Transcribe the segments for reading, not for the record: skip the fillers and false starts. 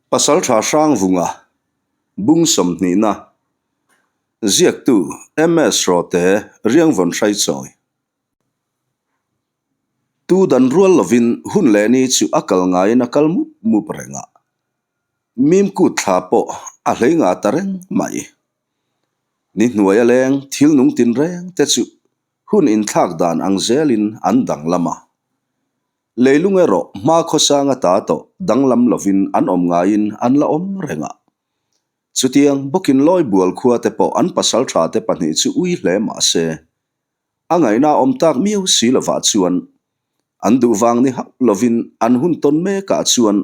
Pasaltha Hrangvunga, Bung sawmhnihna, Ziaktu, MS Rawte, Riangvawn Hraichawi. Tu dan rual lovin hun leh ni chu a kal ngaiin a kal mup mup reng a. Mim kut thla pawh a hlei ngah ta reng mai. Ni hnuai a leng thil nung tinreng te chu hun inthlak dan ang zelin an danglam a. Leilung erawh hma khawsang ata tawh danglam lovin an awm ngaiin an la awm reng a. Chutiang bawkin Lawibual khua te pawh an pasal tha te pahnih chu ui hle mah se, a ngaihna awm tak miau si lovah chuan an duh vang ni hauh lovin an hun tawn mekah chuan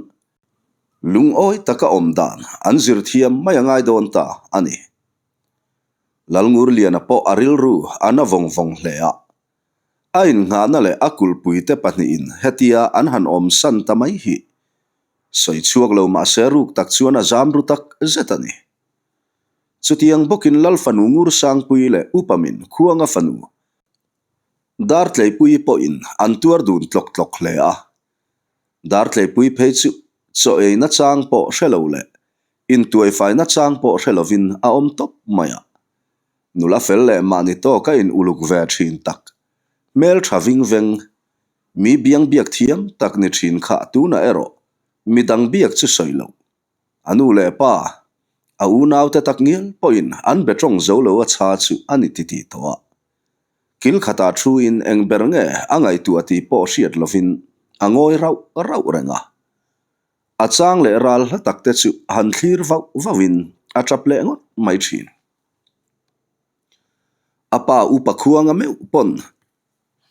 lungawi taka awm dan an zir thiam mai a ngai dawn ta a ni. Lalngurliana pawh a rilru a na vawng vawng hle a. A innghahna leh a kulhpuite pahnihin hetia an han awm san ta mai hi sawi chhuak lo mahse ruk tak chuan a zam ru tak zet a ni. Chutiang bawkin Lal fanu Ngursangpui leh Upamin Khuanga fanu Dartleipui pawhin an tuar dun tlawk tlawk hle a. Dartleipui phei chu chaw ei nachang pawh hre lo leh intuaifai nachang pawh hre lovin a awm tawp mai a. Nula fel leh mahni tawk a in uluk ve thin tak. Hmel tha ving veng, mi biang biak thiam tak ni thin kha tunah erawh mi dang biak chu sawi loh. A nu leh pa, a unaute tak ngial pawhin an be tawng zo lo a chha chu a ni titih tawh a. Kil khatah thu in eng ber nge a ngaihtuah tih pawh hriat lovin a ngawi rauh rauh reng a. A chang leh ral hla tak te chu han thlir vauh vauhin a tap leh ngawt mai thin. A pa upa khuanga meuh pawn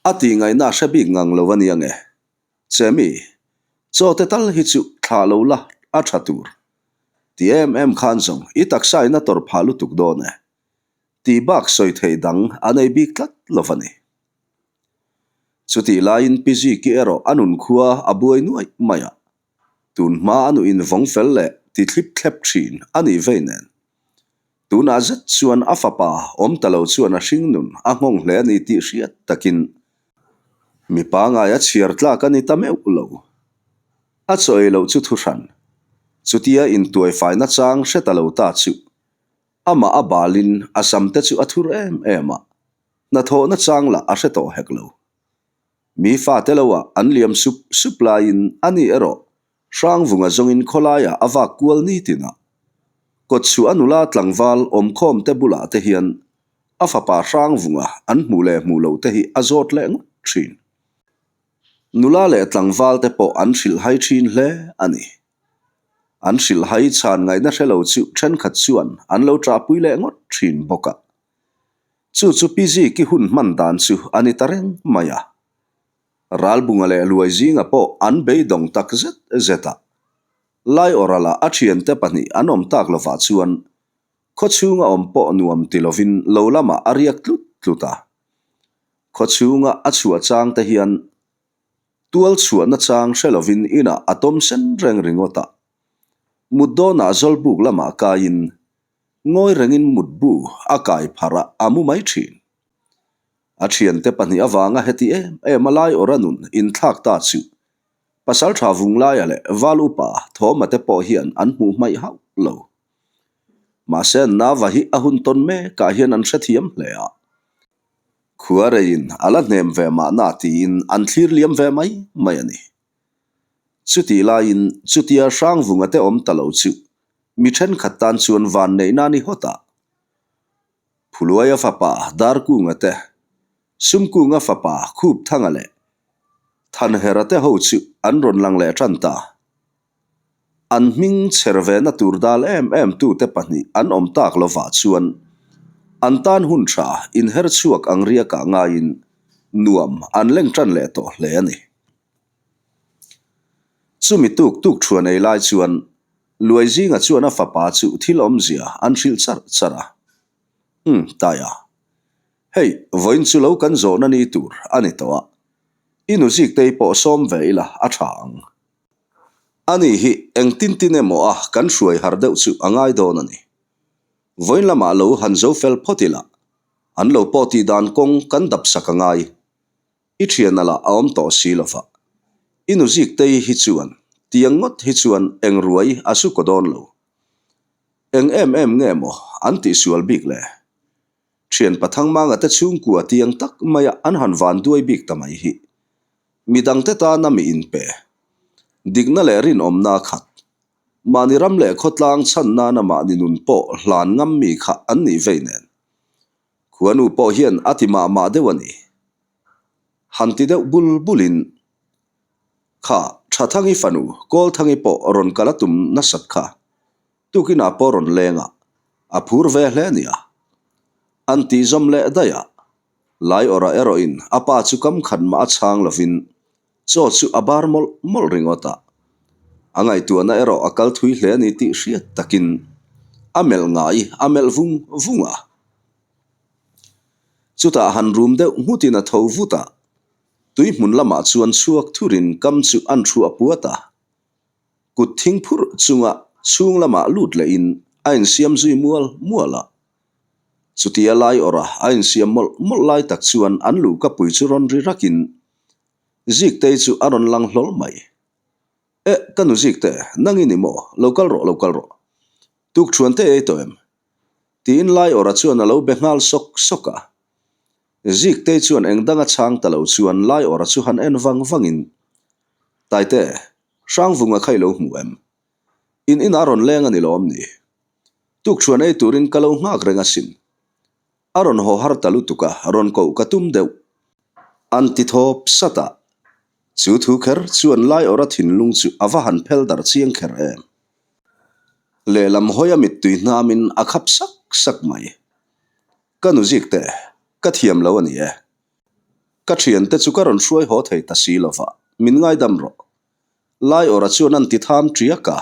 a tih ngaihna a hre bik ngang lo a nia nge. Chemi, chaw te tal hi chu thlah lo la a tha tur. Ti em em khan zawng i taksa in a tawrh phah lutuk dawn e. Tih bak sawi theih dang a nei bik tlat lo a ni. Chutih laiin Pi Ziki erawh a nunkhua a buai nuaih mai a. Tun hma a nuin vawng fel leh ti thlip thlep thin a nih vei nen. Tunah zet chuan a fapa awm ta lo chuan a hring nun a nghawng hle a ni tih hriat takin mi pangai a chhiar tlak a ni ta meuh lo. A chaw ei loh chu thuhran, chutia intuaifai nachang hre ta lo ta chu amah a balin a sam te chu a thur em em a, hnathawh nachang lah a hre tawh hek lo. Mi fate lo ah an liam sup sup laiin a ni erawh Hrangvunga zawngin khawlaiah a vak kual nitin a. Kawtchhuah a nula tlangval awmkhawm te bulah te hian a fapa Hrangvunga an hmuh leh hmuh loh te hi a zawt leh ngawt thin. Nula leh tlangval te pawh an hrilhhai thin hle a ni. An hrilhhai chhan ngaihna hre lo chu thenkhat chuan an lo ṭahpui leh ngawt thin bawk a. Chu chu Pi Ziki hun hman dan chu a ni ta reng mai a. Ralbunga leh Luai zinga pawh an beidawng tak zet zet a. Laiawrala a thiante pahnih an awm tak lovah chuan khawchhunga awm pawh nuam ti lovin lo lamah a riak tlut tlut a. Khawchhunga a chhuah chang te hian tual chhuahna chang hre lovin inah a tawm sen reng ringawt a. Mut dawnah Zawlbuk lamah kaiin Ngawi rengin mutbu a kai pharh a, a mu mai thin. A thiante pahnih avanga heti em em a lai awra nun inthlak ta chu Pasaltha Vunglaia leh Val Upa Thawma te pawh hian an hmuh hmaih hauh lo. Mahse an nava hi a hun tawn mekah hian an hrethiam hle a. Khuareiin a la hnem ve mahna tiin an thlir liam ve mai mai a ni. Chutih laiin chutia Hrangvunga te awm ta lo chu Mi thenkhat tan chuan van neihna a ni hawt a. Phuluaia fapa Darkunga te, Sumkunga fapa Khupthanga leh Thanhera te ho chu an rawn lang leh tan ta. An hming chher vena tur dal em em tute pahnih an awm tak lovah chuan an tan hun tha inher chhuak ang riakah ngaiin nuam an leng tan leh tawh hle a ni. Chumi tuk tuk thuan ei lai chuan Luai zinga chuan a fapa chu thil awmzia an hrilh char char a. Umm, Taia. Hei, vawiin chu lo kan zawhna ni tur a ni tawh a. I nu Ziktei pawh sawm ve ila a tha ang. Ani hi engtin tin emaw a kan hruai har deuh chu a ngai dawn a ni. Vawiin lamah lo han zo fel phawt ila, an lo pawh tih dan kawng kan dap sak a ngai. I thiana lah a awm tawh si lova. I nu Ziktei hi chuan Tiang ngawt hi chuan eng ruai a su kaw dawn lo. Eng em em nge maw an tihsual bik le? Thian Pathangmanga te chhungkua tiang tak maia an han van duai bik ta mai hi. Midangte tana mi inpe. Dikna leh rinawmna a khat. Mahni ram leh khawtlang chhan nana mahni nun pawh hlan ngam mi kha an nih vei nen. Khuanu pawh hian a ti mah mah deuh a ni. Han ti deuh bul bulin, Kha, Thathangi fanu, Kawlthangi pawh rawn kal a tum nasat kha. Tukinah pawh rawn leng a, a phur ve hle nia. An tih zawm leh daih a, Laiawrah erawhin a pa chu kam khat mah a chhang lovin chaw chu a bar mawlh mawlh ringawt a. A ngaihtuahna erawh a kal thui hle a ni tih hriat takin a melh ngai a melh vung vung a. Chutah han rum deuh nghutin a tho vut a, tui hmun lamah chuan chhuak thurin kam chu an thuah puat a. Kut thing phurh chunga chhung lamah lut lehin a insiam zui mual mual a. Chutia lai awrha a insiam mawlh mawlh lai tak chuan an luhka pui chu rawn ri rakin Ziktei chu a rawn lang hlawl mai. Eh, ka nu Zikte, nang i ni maw? Lo kal rawh, lo kal rawh. Tukthuan te ei tawh em? Tiin lai awrha chuan a lo be nghal sawk sawk a. Ziktei chuan eng danga chhang ta lo chuan lai awrha chu han en vang vangin, Taite, Hrangvunga kha i lo hmu em? In inah rawn leng a ni lawm ni? Tukthuan ei turin ka lo nghak reng asin. A rawn haw har ta lutuk a, rawn koh ka tum deuh. An ti thawp sat a. Chu thu kher chuan Laiawrha thinlung chu a va han phel darh chiang kher em. Lehlam hawi a mittui hnamin a khap sak sak mai. Ka nu zik teh, ka thiam lo a ni e. Ka thiante chu ka rawn hruai haw thei ta si lova, min ngaidam rawh. Laiawrha chuan an ti tham tiak a.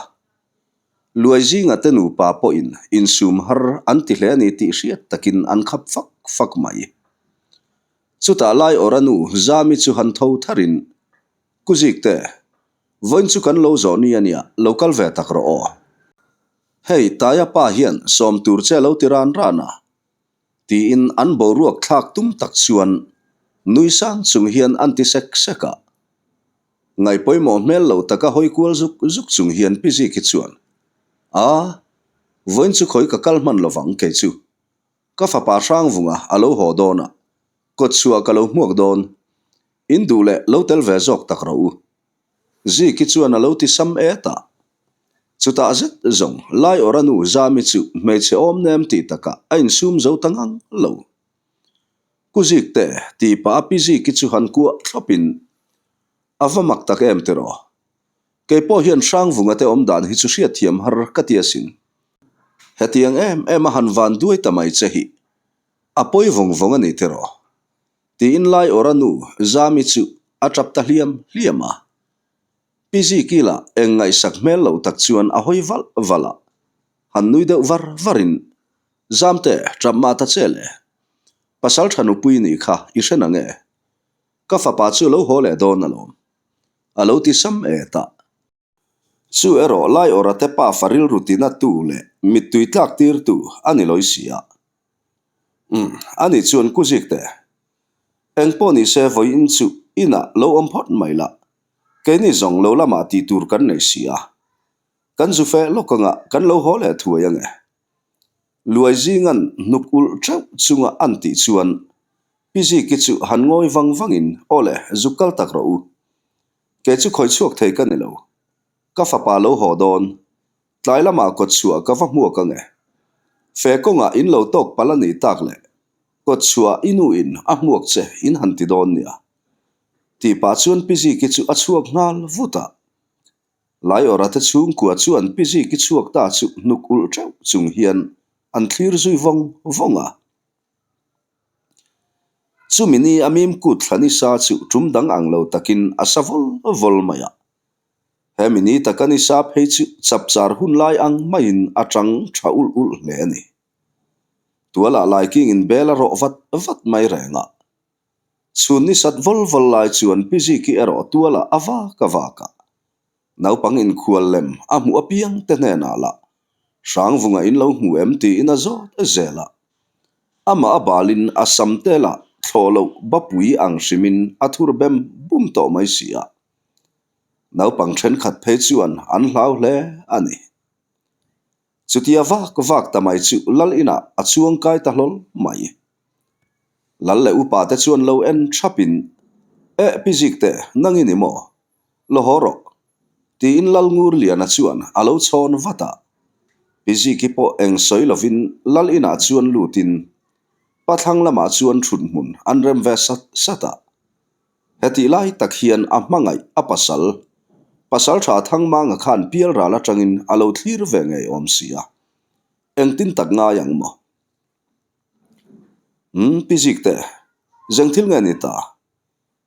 Luai zinga te nupa pawhin insum har an ti hle a ni tih hriat takin an khap fak fak mai. Chutah Laiawrha nu Zami chu han tho tharin, Ku Zikte, vawiin chu kan lo zawh ni a nia, lo kal ve tak rawh aw. Hei, Taia pa hian sawm tur che a lo ti ran ran a, tiin an boruak thlak tum tak chuan nui sang chung hian an ti sek sek a. Ngaihpawimawh hmel lo taka hawi kual zuk zuk chung hian Pi Ziki chuan, A, vawiin chu khawi ka kal hman lovang kei chu. Ka fapa Hrangvunga a lo haw dawn a, kawtchhuah ka lo hmuak dawn. In duh leh lo tel ve zawk tak rawh u. Ziki chuan a lo ti sam et a. Chutah zet zawng Laiawrha nu Zami chu hmeichhe awm nem tih takah a insum zo ta ngang lo. Ku Zikte tih pah a Pi Ziki chu han kuah thlawpin, A va mak tak em tiraw? Kei pawh hian Hrangvunga te awm dan hi chu hriatthiam har ka ti asin. Hetiang em em a han van duai ta mai che hi a pawi vawng vawng a ni tiraw? Tiin Laiawrha nu Zami chu a tap ta hliam hliam a. Pi Ziki lah eng ngaihsak hmel lo tak chuan a hawi valh valh a, han nui deuh var varin, Zamte, tap mah ta che le. Pasal tha nupui nih kha i hre na nge? Ka fapa chu lo haw leh dawn alawm. A lo ti sam e ta. Chu erawh Laiawrha te pa fa rilru tina tu leh mittui tlak tir tu a ni lawi si a. Umm, ani chuan ku zik teh. Eng pawh ni se vawiin chu inah lo awm phawt mai la. Keini zawng lo lamah tih tur kan nei si a. Kan zu feh lawk anga kan lo haw leh thuai ange. Luai zingan hnuk ulh teuh chunga an tih chuan Pi Ziki chu han ngawi vang vangin, Aw le, zuk kal tak rawh u. Kei chu khawi chhuak thei ka ni lo. Ka fapa lo haw dawn. Tlai lamah kawt chhuah ka va hmuak ange. Fe kawngah in lo tawk palh a nih tak le. Kawt chhuah i nu in a hmuak che in han ti dawn nia. Tih pah chuan Pi Ziki chu a chhuak nghal vut a. Laiawrha te chhungkua chuan Pi Ziki chhuak ta chu hnuk ulh teuh chung hian an thlir zui vawng vawng a. Chumi ni a mim kut thla nisa chu tum dang ang lo takin a sa vawl vawl mai a. Hemi ni taka nisa phei chu chapchar hun lai ang maiin a tang tha ulh ulh hle a ni. Tualah laikingin bel a rawh vat vat mai reng a. Chhun ni sat vawl vawl lai chuan Pi Ziki erawh tualah a vak a vak a. Naupang inkhual lem a hmuh apiang te hnenah lah Hrangvunga in lo hmu em tiin a zawt zel a. Amah a balin a sam te lah thlawh loh bapui ang hrimin a thur bem bum tawh mai si a. Naupang thenkhat phei chuan an hlau hle a ni. Chutia vak vak ta mai chu Lal inah a chuang kai ta hlawl mai. Lal leh upa te chuan lo en thapin, Eh Pi Zikte, nang i ni maw? Lo haw rawh. Tiin Lal Ngur Liana chuan a lo chhawn vat a. Pi Ziki pawh eng sawi lovin Lal inah chuan lutin pathlang lamah chuan thut hmun an rem ve sat sat a. Hetih lai tak hian a hmangaih a pasal, pasal tha Thangmanga khan pialral atangin a lo thlir ve ngei awm si a. Engtin tak ngai ang maw? Umm, Pi Zikte, zeng thil nge ni ta?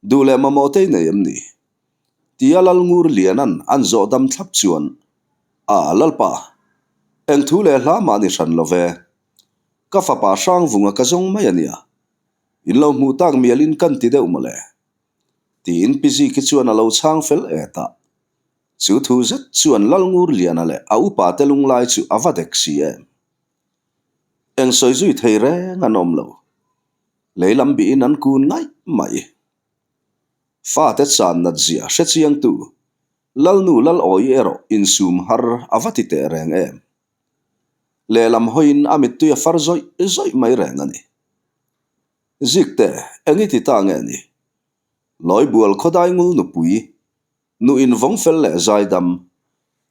Duh leh mamawh te i nei em ni? Tia Lal Ngur Lianan an zawh dam thlap chuan, A, Lalpa, eng thu leh hla mah ni hran lo ve. Ka fapa Hrangvunga ka zawng mai a nia. In lo hmuh tak mialin kan ti deuh mawle. Tiin Pi Ziki chuan a lo chhang fel et a. Chu thu zet chuan Lal Ngur Liana leh a upa te lunglai chu a va dek si em. Eng sawi zui thei reng an awm lo. Lei lam bihin an kun ngaih mai. Fate chan nat zia hre chiangtu Lalnu Lalawi erawh insum har a va ti teh reng em. Lehlam hawiin a mittui a far zawih zawih mai reng a ni. Zikte, eng i ti ta nge ni? Lawibual khawdai ngul nupui, nu invawng fel leh zaidam,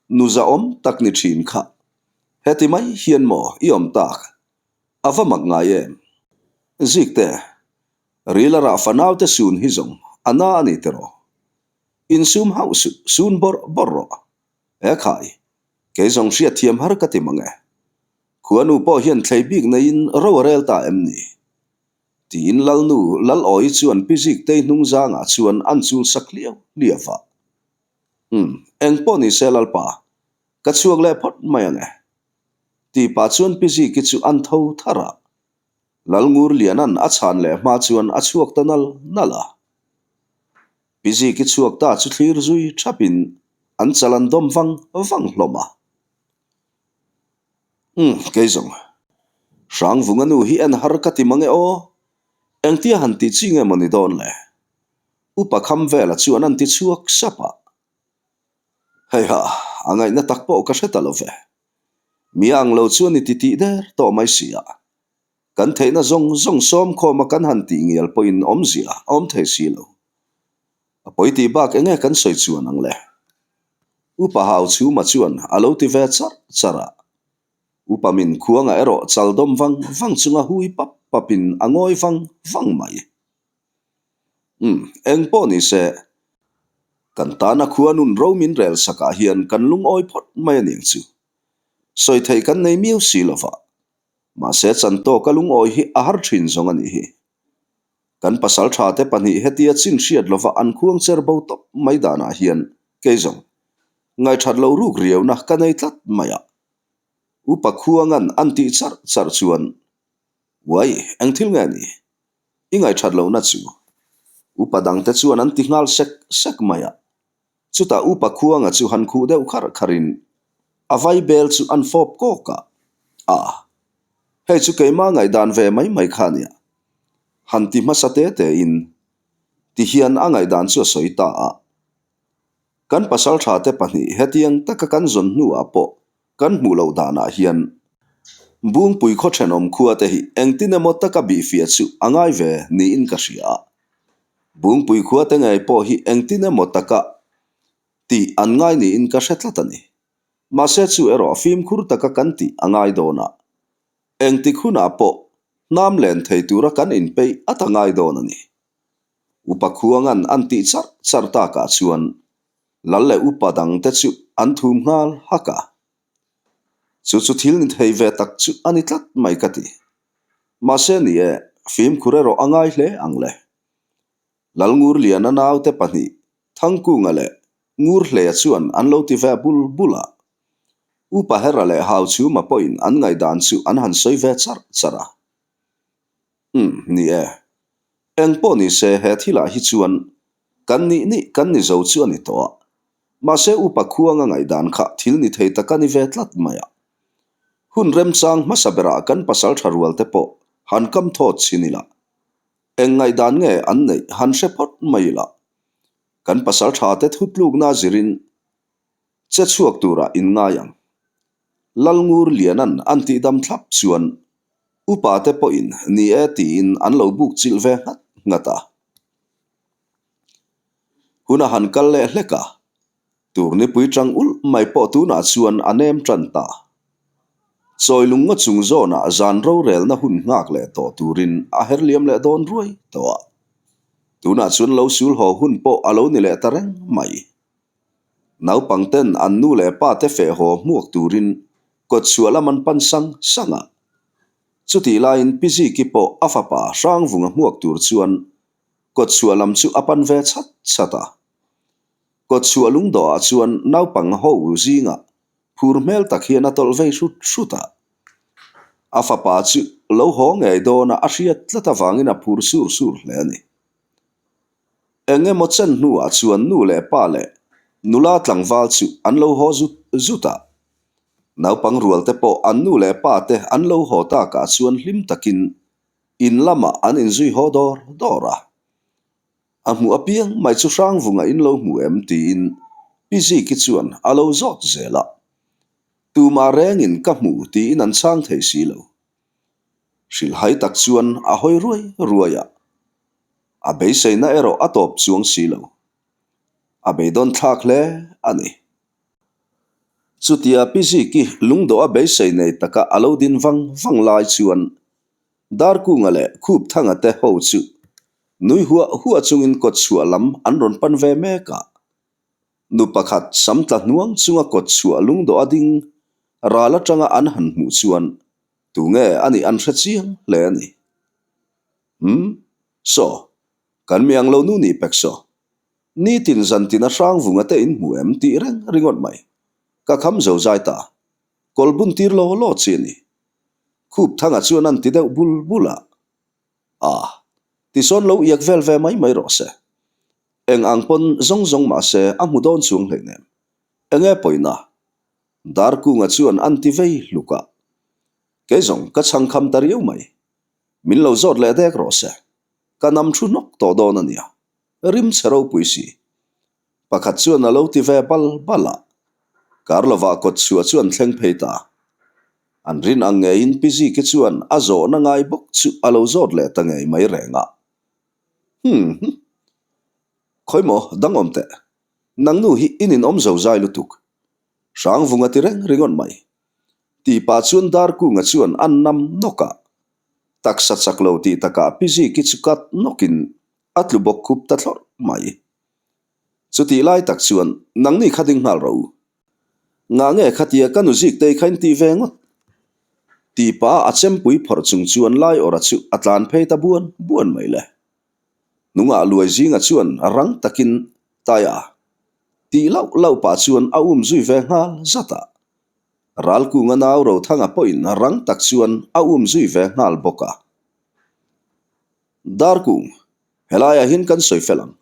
nu zahawm tak ni thin kha. Heti mai hian maw i awm tak? A va mak ngai em? Zikte, ril a rah fanaute sun hi zawng a na a ni tiraw? Insum hauh suh, sun bawrh bawrh rawh. He khai, kei zawng hriatthiam har ka ti mang e. Khuanu pawh hian thlei bik neiin ro a rel ta em ni? Tiin Lalnu Lalawi chuan Pi Ziktei hnung zangah chuan an chul sak hliau hliau a. Umm, eng pawh ni se Lalpa, ka chhuak leh phawt mai ang e. Tih pah chuan Pi Ziki chu an tho thar a. Lalngur Liana'n a chhan leh hma chuan a chhuak ta nal nal a. Pi Ziki chhuak ta chu thlir zui thapin an chal an dawm vang vang hlawm a. Umm, kei zawng. Hrangvunga nu hi en har ka ti mang e aw. Engtia han tih chi nge maw ni dawn le? Upa kham vela chuan an ti chhuak sap a. Heiha, a ngaihna tak pawh ka hre ta lo ve. Mi ang lo chuan i ti tih der tawh mai si a. Kan theihna zawng zawng sawm khawma kan han tih ngial pawhin awmzia a awm thei si lo. A pawi tih bak eng nge kan sawi chuan ang le? Upa hau chhuma chuan a lo ti ve charh charh a. Upa min khuangah erawh chal dawm vang vang chunga hui pap papin a ngawi vang vang mai. Umm, eng pawh ni se, kan tana khua nun ro min rel sakah hian kan lungawi phawt mai a niang chu. Sawi theih kan nei miau si lova. Mahse chantawka lungawi hi a har thin zawng a nih hi. Kan pasal tha te pahnih hetia chin hriat lova an khuang cher bo tawp mai danah hian kei zawng ngaihthat lo ruk riauna ka nei tlat mai a. Upa khuangan an tih charh charh chuan, Uai, eng thil nge ni? I ngaihthat lohna chu? Upa dangte chuan an ti nghal sek sek mai a. Chutah Upa Khuanga chu han khuh deuh kharh kharhin a vai bel chu an fawp kawk a, A, hei chu keimah ngaihdan ve mai mai kha nia. Han ti hmasa te tein tihian a ngaihdan chu a sawi ta a. Kan pasaltha te pahnih hetiang taka kan zawn hnuah pawh kan hmuh loh danah hian Bungpui khaw thenawm khua te hi engtin emaw taka bihfiah chu a ngai ve niin ka hria a. Bungpui khua te ngei pawh hi engtin emaw taka tih an ngai niin ka hre tlat a ni. Mahse chu erawh fimkhur taka kan tih a ngai dawn a, engtik hunah pawh hnam len thei tura kan inpeih a ta ngai dawn a ni. Upa Khuanga'n an tih charh charh takah chuan Lal leh upa dangte chu an thum nghal hak a. Chu chu thil ni thei ve tak chu a ni tlat mai ka ti. Mahse ni e, fimkhur erawh a ngai hle ang le. Lalngurliana naute pahnih Thangkunga leh Ngurhleia chuan an lo ti ve bul bul a. Upa Hera leh Hauchhuma pawhin an ngaihdan chu an han sawi ve charh charh a. Umm, ni e. Eng pawh ni se he thilah hi chuan kan nih nih kan ni zo chu a ni tawh a. Mahse upa khuanga ngaihdan kha thil ni thei tak a ni ve tlat mai a. Hun remchang hmasa berah kan pasal tha rual te pawh han kam thawt chhin ila. Eng ngaihdan nge an neih han hre phawt mai ila. Kan pasal tha te thutlukna zirin che chhuak turah in ngai ang. Lalngur Lianan an tih dam thlap chuan upa te pawhin ni e tiin an lo buk chilh ve nghat nghat a. Hun a han kal leh hlek a, tur nipui tang ulh mai pawh tunah chuan a nem tan ta. Chawi lung ngaw chung zawnah zan rorelna hun nghak leh tawh turin a her liam leh dawn ruai tawh a. Tunah chuan lo sul haw hun pawh a lo ni leh ta reng mai. Naupang ten an nu leh pa te feh haw hmuak turin kawtchhuah lam an pan sang sang a. Chutih laiin Pi Ziki pawh a fapa Hrangvunga hmuak tur chuan kawtchhuah lam chu a pan ve chhat chhat a. Kawtchhuah lungdawhah chuan naupang ho zingah phur hmel tak hian a tawlh vei hrut hrut a. A fapa chu lo haw ngei dawna a hriat tlat avangin a phur sur sur hle a ni. Eng emaw chen hnuah chuan nu leh pa leh nula tlangval chu an lo haw zut zut a. Naupang rual te pawh an nu leh pa te an lo haw takah chuan hlim takin in lamah an inzui haw dawr dawr a. A hmuh apiang mai chu Hrangvunga in lo hmu em tiin Pi Ziki chuan a lo zawt zel a. Tumah rengin ka hmu tiin an chhang thei si lo. Hrilhhai tak chuan a hawi ruai ruai a. A beiseina erawh a tawp chuang si lo. A beidawn thlak hle a ni. Chutia Pi Ziki lungdawh a beisei nei taka a lo din vang vang lai chuan Darkunga leh Khupthanga te ho chu nui huah huah chungin kawtchhuah lam an rawn pan ve mek a. Nu pakhat sam tla hnuang chunga kawtchhuah lungdawh a ding ral atanga an han hmuh chuan tunge a nih an hre chiang hle a ni. Umm, saw, kan mi ang lo nu nih pek saw. Nitin zantin a hrangvunga te in hmu em tih reng ringawt mai. Ka kham zo zai ta. Kawl bun tir law law chi a ni. Khupthanga chuan an ti deuh bul bul a. A, tisawn lo iak vel ve mai mai rawh se. Eng ang pawn zawng zawng mah se a hmu dawn chuang hleinem. Enge pawina? Darkunga chuan an ti vei hluk a. Kei zawng ka chhang kham ta riau mai. Min lo zawt leh dek rawh se. Ka nam thu hnawk tawh dawn a nia. Rim chhe ropui si. Pakhat chuan a lo ti ve bal bal a. Kar lovah kawt chhuah chu an thleng phei ta. An rin ang ngeiin Pi Ziki chuan a zawhna ngai bawk chu a lo zawt leh ta ngei mai reng a. Humm. Khawi maw, dang awm teh. Nang nu hi i ninawm zo zai lutuk. Hrangvunga ti reng ringawt mai. Tih pah chuan Darkunga chuan a nam nawk a. Taksa chak lo tih takah Pi Ziki chu kat nawkin a tlu bawk khup ta thlawrh mai. Chutih lai tak chuan nangni kha ding nghal rawh u. Ngah nge khatia ka nu zik tei kha in tih ve ngawt? Tih pah a chempui phawrh chung chuan lai awrh a chu a tlan phei ta buan buan mai le. Hnungah luai zinga chuan rang takin Taia tih lauh lauh pah chuan a um zui ve nghal zat a. Ralkunga nau Rothanga pawhin rang tak chuan a um zui ve nghal bawk a. Darkung, helaiah hian kan sawi fel ang.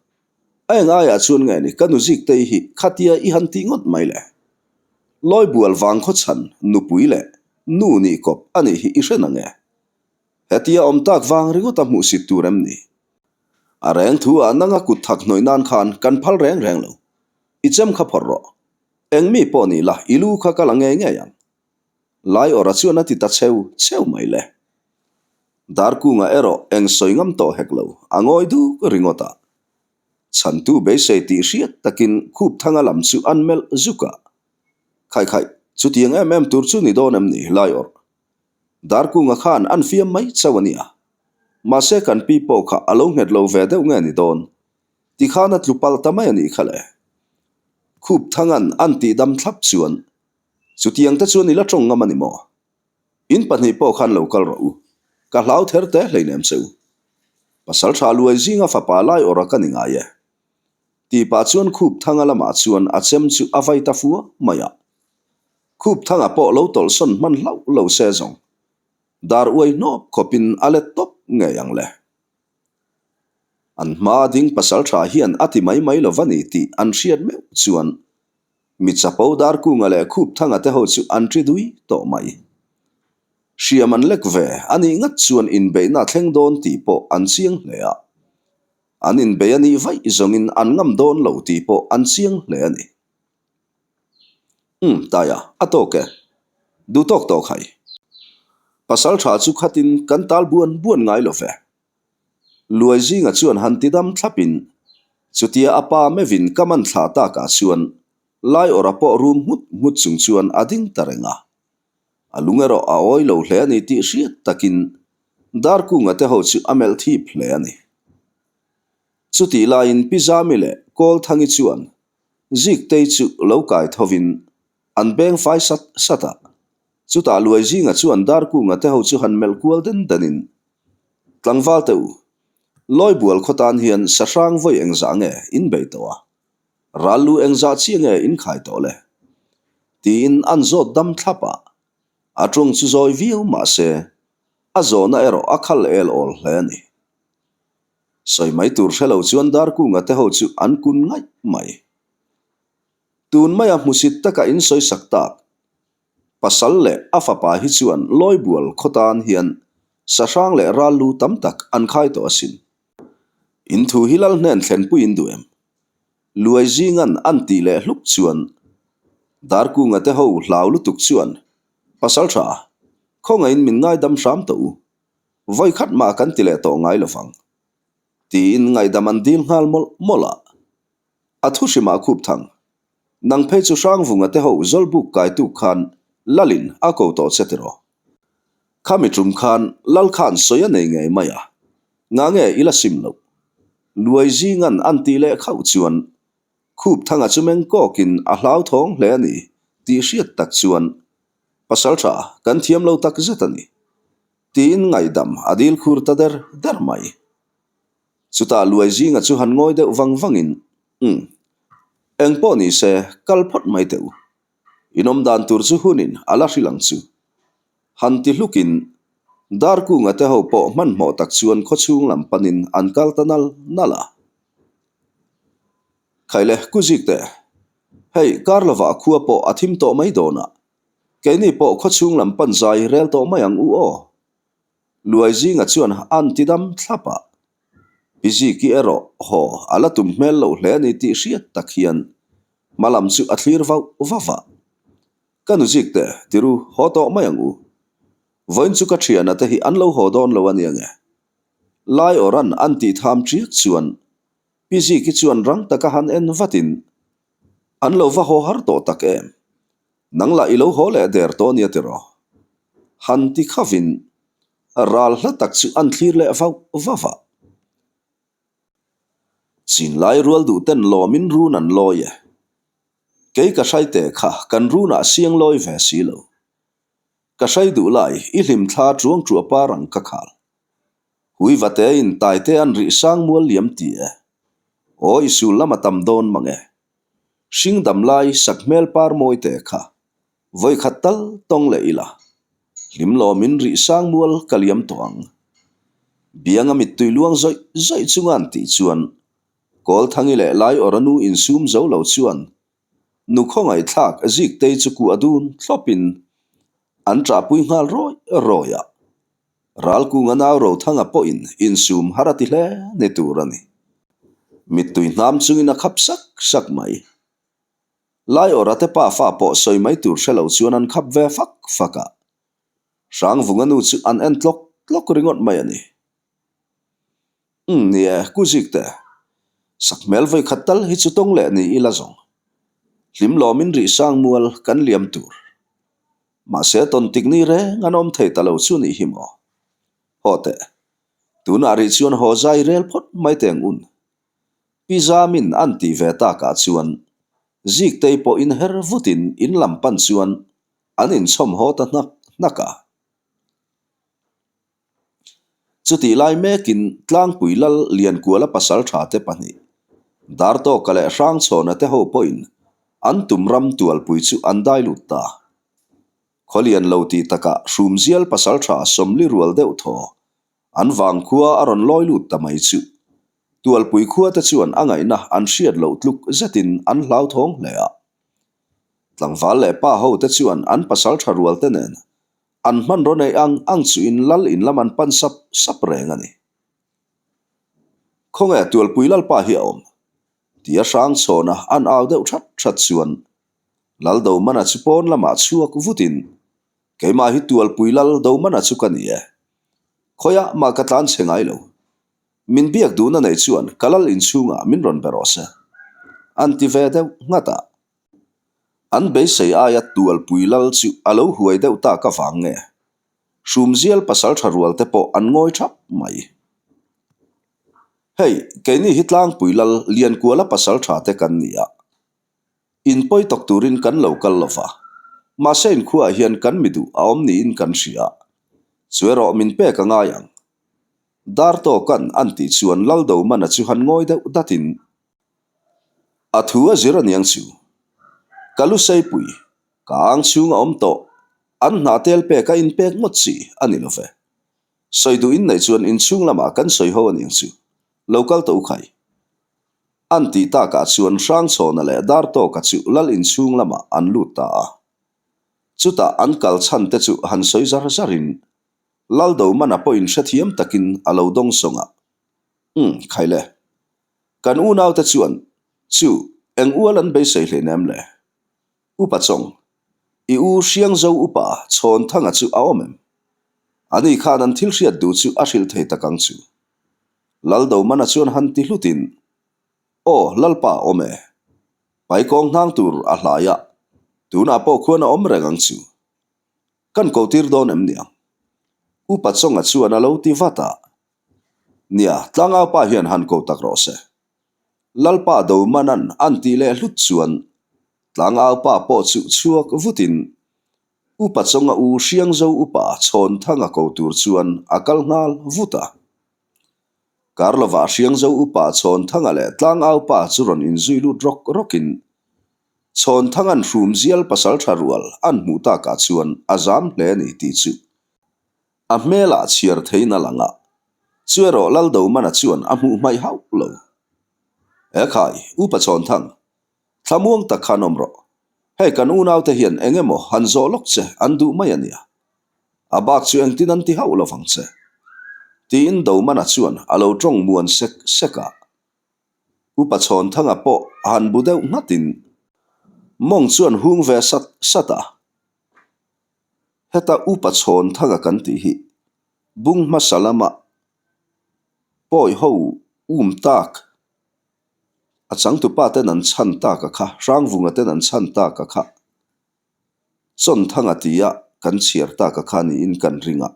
A eng aiah chuan nge ni ka nu zik tei hi khatia i han tih ngawt mai le? Lawibual vang khaw chhan nupui leh nu nih kawp a nih hi i hre na nge? Hetia awm tak vang ringawt a hmuhsit tur em ni? A reng thu ah nanga kut thak hnawih nan khan kan phal reng reng lo. I chem kha phawrh rawh. Eng mi pawh ni la i lu kha ka la ngei ngei ang. Lai awrha chuan a ti ta cheu cheu mai le. Darkunga erawh eng sawi ngam tawh hek lo, a ngawi duk ringawt a. Chhantu beisei tih hriat takin Khupthanga lam chu an melh zuk a. Khai khai, chutiang em em tur chu ni dawn em ni Lai awrh? Darkunga khan an fiam mai chauh a nia. Mahse kan pi pawh kha a lo nghet lo ve deuh nge ni dawn? Tikhan a tlu palh ta mai a nih kha le. Khupthanga'n an tihdam thlap chuan Chutiang te chuan i la tawng ngam a ni maw? In pahnih pawh khan lo kal rawh u. Ka hlau ther te hleinem che u. Pasal tha luai zinga fapa lai awrh a ka ni ngai e. Tih pah chuan khup thanga lamah chuan a chem chu a vai ta fua mai a. Khup thanga pawh lo tawlhsawn hman hlauh lo se zawng. Dar uai hnawp khawpin a let tawp ngei ang le. An hmaa ding pasal tha hian a ti mai mai lo va ni tih an hriat meuh chuan Mi chapo Darkunga leh Khupthanga te ho chu an ṭi dui tawh mai. Hriam an lek ve a nih ngat chuan inbeihna a thleng dawn tih pawh an chiang hle a. An inbei a nih vaih zawngin an ngam dawn lo tih pawh an chiang hle a ni. Umm, Taia, a tawk e. Duh tawk tawk hai. Pasal tha chu khatin kan tal buan buan ngai lo ve. Luai zinga chuan han ti dam thlapin, chutia a pa mevin ka man thlah takah chuan Laiawrha pawh rum nghut nghut chung chuan a ding ta reng a. A lung erawh a awi lo hle a ni tih hriat takin Darkunga te ho chu a melh thip hle a ni. Chutih laiin Pi Zami leh Kawlthangi chuan Ziktei chu lo kai thovin an beng fai sat sat a. Chutah Luai zinga chuan Darkunga te ho chu han melh kual den denin, Tlangval te u, Lawibual khaw tan hian sahrang vawi engzah nge in bei tawh a? Ral lu engzah chiah nge in khai tawh le? Tiin an zawt dam thlap a. A ṭawng chu zawi viau mah se, a zawhna erawh a khal el awl hle a ni. Sawi mai tur hre lo chuan Darkunga te ho chu an kun ngaih mai. Tun maia hmusit taka in sawi sak tak, pasal leh a fapa hi chuan Lawibual khaw tan hian sahrang leh ral lu tam tak an khai tawh asin. In thu hi lal hnen thlenpui in duh em? Luai zingan an tih leh hluk chuan Darkunga te ho hlau lutuk chuan, Pasal tha, khawngaihin min ngaidam hram tawh u. Vawi khat mah kan ti leh tawh ngai lo vang. Tiin ngaihdam an dil nghal mawlh mawlh a. A thu hrimah khup thang. Nang phei chu Hrangvunga te ho Zawlbuk kaitu khan Lalin a ko tawh che tiraw? Khami tum khan Lal khan sawi a nei ngei mai a, nga nge i la sim loh? Luai zingan an tih leh khauh chuan khup thanga chu meng kawkin a hlauthawng hle a ni tih hriat tak chuan Pasal tha kan thiam lo tak zet a ni tiin ngaihdam a dil khur ta der der mai. Chutah Luai zinga chu han ngawi deuh vang vangin, Umm, eng pawh ni se, kal phawt mai teh u. In awm dan tur chu hunin a la hrilh ang chu. Han ti hlukin Darkunga te ho pawh hmanhmawh tak chuan khawchhung lam panin an kal ta nal nal a. Khaile, Kuzik te, hei kar lovah khua pawh a thim tawh mai dawn a, keini pawh khawchhung lam pan zai rel tawh mai ang u aw. Luai zinga chuan an ti dam thlap a, Pi Ziki erawh haw a la tum hmel loh hle a ni tih hriat tak hian hma lam chu a thlir vauh vauh a. Ka nu Zik te, tiru, haw tawh mai ang u. Vawiin chu ka thiana te hi an lo haw dawn lo a nia nge? Lai awran an tih tham chiak chuan Pi Ziki chuan rang taka han en vatin, An lo va haw har tawh tak em? Nang lah i lo haw leh der tawh nia tiraw? Han ti khavin ral hla tak chu an thlir leh vauh vauh a. Chinlai rual duh ten lawmin run an lawi e. Kei ka hrai te kha kan runah siang lawi ve si lo. Ka hrai duh lai i hlim thla chuang chuah par ang ka khal. Hui vate in taite an rih sang mual liam ti e. Aw i sul lam a tam dawn mang e. Hring dam lai sak hmel par mawi te kha vawi khat tal tawng leh ila, hlim lawmin rih sang mual ka liam tawh ang. Bianga mittui luang zawih zawih chunga an tih chuan Kawlthangi leh Laiawra nu insum zo lo chuan nu khawngaihthlak Ziktei chu kuah dun thlawpin an ṭahpui nghal rawih rawih a. Ralkunga nau Rothanga pawhin insum har a ti hle ni tur a ni. Mittui hnam chungin a khap sak sak mai. Laiawrha te pa fa pawh sawi mai tur hre lo chuan an khap ve fak fak a. Hrangvunga nu chu an en tlawk tlawk ringawt mai a ni. Umm ni e, Ku Zikte. Sakhmel vawikhat tal hi chu tawng leh ni ila zawng. Hlim lawmin rih sang mual kan liam tur. Mahse tawn tik ni reng an awm thei ta lo chu nih hi maw? Haw teh. Tunah rih chuan haw zai rel phawt mai teng un. Pi Zamin an tih ve takah chuan Ziktei pawh inher vutin in lam pan chuan an inchhawm haw ta hnak hnak a. Chutih lai mekin Tlangpui Lal Liankuala pasal tha te pahnih, Dartawka leh Hrangchhawna te ho pawhin an tum ram tualpui chu an dai lut ta. Khawlian lo tih takah Hrumzial pasal tha Sawmli rual deuh thaw an vangkhua a rawn lawi lut ta mai chu Tualpui khua te chuan a ngaihna an hriat loh tluk zetin an hlauthawng hle a. Tlangval leh pa ho te chuan an pasal tha rual te nen An hmanraw neih ang ang chuin lal in lam an pan sap sap reng a ni. Khawnge Tualpui Lalpa hi a awm? Tia Hrangchhawna an au deuh that that chuan Laldomana chu pawn lamah chhuak vutin, Keimah hi Tualpui Laldomana chu ka ni e. Khawiah mah ka tlan chhe ngai lo. Min biak duhna nei chuan ka lal inchhungah min rawn be rawh se. An ti ve deuh nghat a. An beisei aia Tualpui Lal chu a lo huai deuh tak avang nge? Hrumzial pasal tha rual te pawh an ngawi thap mai. Hei, keini hi Tlangpui Lal Liankuala pasal tha te kan ni a. In pawi tawk turin kan lo kal lo va. Mahse inkhuaah hian kan mi duh a awm niin kan hria. Chu erawh min pek a ngai ang. Dar tawkan an tih chuan Laldomana chu han ngawi deuh datin a thu a zir aniang chu. Ka lu seipui, ka ang chhung a awm tawh, an hnah tel pek a inpek ngawt chi a ni lo ve. Sawi duh in neih chuan inchhung lamah kan sawi ho aniang chu. Lo kal tawh u khai. An tih takah chuan Hrangchhawna leh Dartawka chu lal inchhung lamah an lut ta a. Chutah an kal chhan te chu han sawi zar zarin Laldomana pawhin hrethiam takin a lo dawng sawng a. Umm, khaile. Kan unaute chuan chu eng ual an beisei hleinem le? Upa Chawng, i u Hriangzo upa Chhawnthanga chu a awm em? Ani khan an thil hriat duh chu a hrilh thei tak ang chu. Laldomana chuan han ti hlutin, Aw, Lalpa awm e. Paikawng hnang tur a hlai a, tunah pawh khuan a awm reng ang chu. Kan ko tir dawn em niang? Upa Chawnga chuan a lo ti vat a. Nia, tlangaupa hian han ko tak rawh se. Lalpa Domanan an tih leh hlut chuan tlangaupa pawh chu chhuak vutin Upa Chawnga u Hriangzo upa Chhawnthanga ko tur chuan a kal nghal vut a. Karlova Hriangzo upa Chhawnthanga leh tlangaupa chu rawn inzui lut rawk rawkin Chhawnthanga'n hrumzial pasal tha rual an hmuh takah chuan a zam hle a ni tih chu a hmelah chhiar theiin a lang a, chu erawh Laldomana chuan a hmuh hmaih hauh lo. E khai, Upa Chhawnthang, thlamuang tak khan awm rawh. Hei kan unaute hian eng emaw han zawh lawk che an duh mai a nia. A bak chu engtin an ti hauh lo vang che. Tiin Domana chuan a lo tawng muan sek sek a. Upa Chhawnthanga pawh a han bu deuh nghatin mawng chuan hung ve sat sat a. Heta Upa Chhawnthanga kan tih hi bung hmasa lama pawi ho um tak, a changtupa ten an chhan tak a kha, Hrangvunga ten an chhan tak a kha, Chawnthanga tia kan chhiar tak a kha niin kan ring a.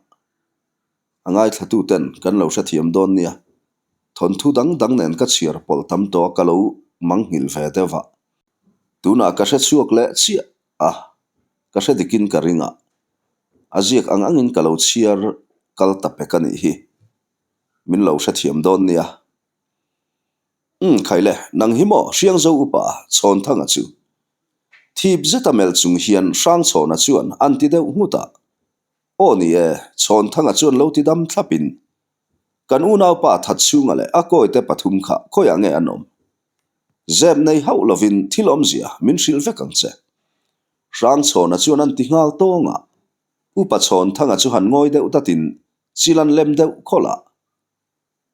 A ngaithlatuten kan lo hrethiam dawn nia. Thawnthu dang dang nen ka chhiar pawlh tam tawh a ka lo manghilh ve deuh a. Tunah ka hre chhuak leh chiah a, ka hre dikin ka ring a. A ziak ang angin ka lo chhiar kal ta pek a nih hi. Min lo hrethiam dawn nia. Umm khaile, nang hi maw Hriangzo upa Chhawnthanga chu. Thip zeta melh chung hian Hrangchhawna chuan an ti deuh nghut a. Aw ni e, Chhawnthanga chuan lo ti dam thlapin, Kan unaupa Thatchhunga leh a kawite pathum kha khawiah nge an awm? Zep nei hauh lovin thil awmzia min hrilh vek ang che. Hrangchhawna chuan an ti nghal tawng a, Upa Chhawnthanga chu han ngawi deuh datin chil an lem deuh khawlh a.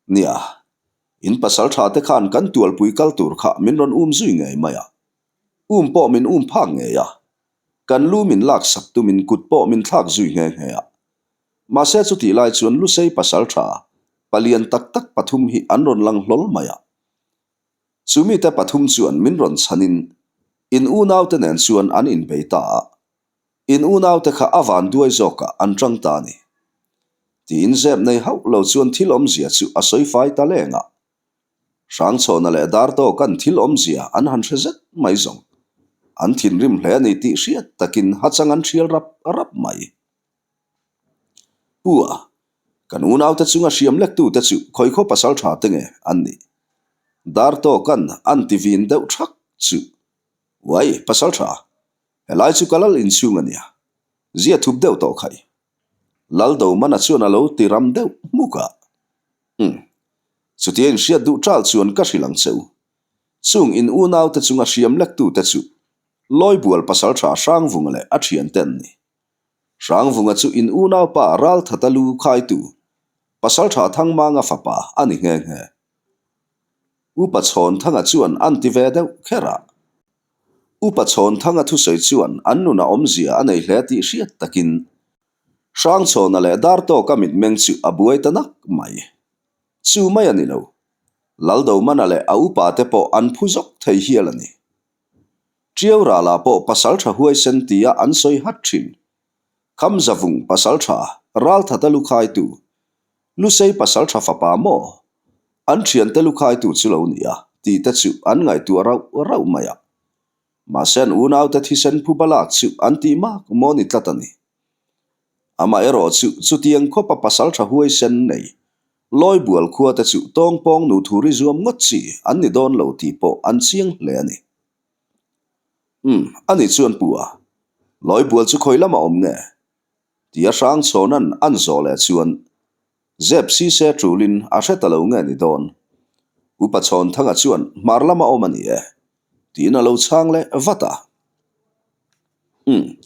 Nia, in pasal tha te khan kan tualpui kal tur kha min rawn um zui ngei mai a, um pawh min um phak ngei a, Kan lu min lak sak tumin kut pawh min thlak zui nghe nghe a. Mahse chutih lai chuan Lusei pasal tha, palian tak tak pathum hi an rawn lang hlawl mai a. Chu mite pathum chuan min rawn chhanin in unaute nen chuan an inbei ta a. In unaute kha a van duai zawkah an tang ta a ni. Tiin zep nei hauh lo chuan thil awmzia chu a sawi fai ta leng a. Hrangchhawna leh Dartawka'n thil awmzia an han hre zet mai zawng. An thinrim hle a ni tih hriat takin hachang an thial rap rap mai. Pu a, kan unaute chunga hriam lektute chu khawikhaw pasal tha te nge an nih? Dartawka'n an ti vin deuh thak chu. Uai, pasal tha, helai chu ka lal inchhung a nia. Zia thup deuh tawh khai. Laldomana chuan a lo ti ram deuh hmuk a. Umm. Chutia inhriat duh ṭal chuan ka hrilh ang che u. Chung in unaute chunga hriam lektute chu Lawibual pasalṭha Hrangvunga leh a ṭhiante an ni. Hrangvunga chu in unaupa Ralthata lu khaitu pasalṭha Thangmanga fapa a ni nghe nghe. Upa Chhawnthanga chuan an ti ve deuh kher a. Upa Chhawnthanga thusawi chuan an nuna awmzia a nei hle tih hriat takin Hrangchhawna leh Dartawka mitmeng chu a buai ta nak mai. Chu mai a ni lo. Laldomana leh a upa te pawh an phu zawk thei hial a ni. Ṭiau ralah pawh pasalṭha huaisen tia an sawi hat ṭhin. Khamzavung pasalṭha Ralthata lukhaitu, Lusei pasalṭha fapa maw? An ṭhiante lukhaitu chu lo nia tih te chu an ngaihtuah rauh rauh mai a. Mahse an unaute thisen phuba lak chu an tih mak maw ni tlat a ni. Amaherawh chu chutiang khawpa pasalṭha huaisen nei Lawibual khuate chu tawngpawng nu thuri zuam ngawt chi an ni dawn lo tih pawh an chiang hle a ni. Umm, ani chuan pu a, Lawibual chu khawi lama awm nge? Tia Hrangchhawna'n an zawh leh chuan Zep sise tulin a hre ta lo nge ni dawn? Upa Chhawnthanga chuan hmar lama awm a ni e, tiin a lo chhang leh vat a. Umm,